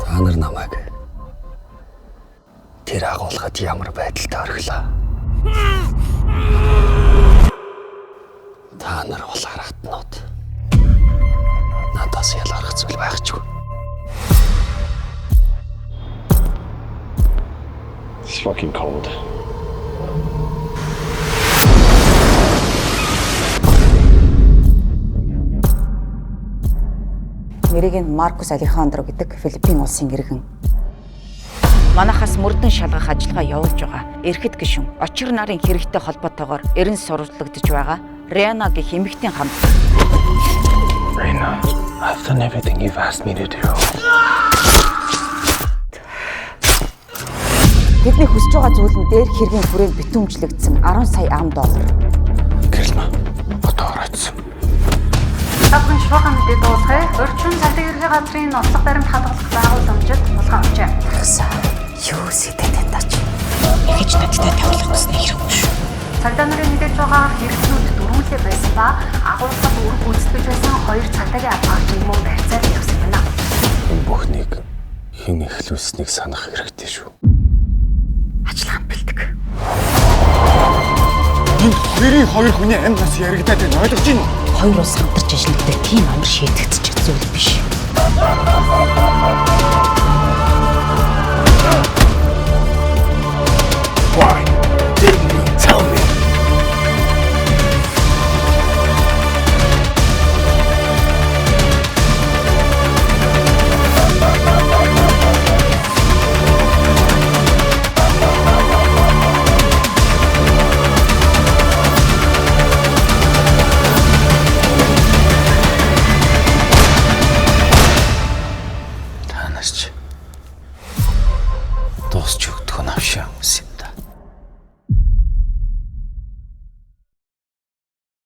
Та нар намайг тэр агуулгад ямар байдалтай орхилоо. Та нар бол аратнууд. Надаас ялгарх зүйл байх ч үгүй. It's fucking cold. Нэрийг нь Маркус Алехандро гэдэг Филиппин улсын иргэн. Манайхаас мөрдөн шалгах ажиллагаа явуулж байгаа. Эрхэд гишүүн очир нарын хэрэгтэй холбоотойгоор эрен сурвалжлагдж байгаа Рена гэх эмэгтэйн хамт Raina, I've done everything you've asked me to do. Тэдний хүсэж байгаа зүйл нь дээр хэргийн хүрээнд битүүмжлэгдсэн 10 сая ам доллар. Гэрэлмэ. Одоо оройтсон. Та бүхэн шугам мэдээ дуулгая. Орчин цагдаа ерхий газрын ноцлог баримт хадгалах байгууламжид хулгай авчээ. Гаргасан. Юу сэтэд тач. Тэгэж надтай тоглох гэсэн хэрэггүй шүү. Цагдаа нарын мэдээж байгаа хэрэгцүүд дөрвүүлээ байсан ба агуулгад үүрэг гүйцэтгэж байсан хоёр цагдаагийн авгаагч мөн барьцаад явсан байна. Энэ бүхнийг хэн эхлүүлснийг санах хэрэгтэй шүү. Ажиллагаанд бэлдэг. Энэ хоёрын хоёр хүний амь нас яригадаад байна. Ойлгож байна уу? Хоёр улс хамтарч ажилладаг тийм амар шийдэгдчих зүйл биш. Why didn't you tell me? Та нар ч дуусч өгдөх нь авшаа хүмүүс юм.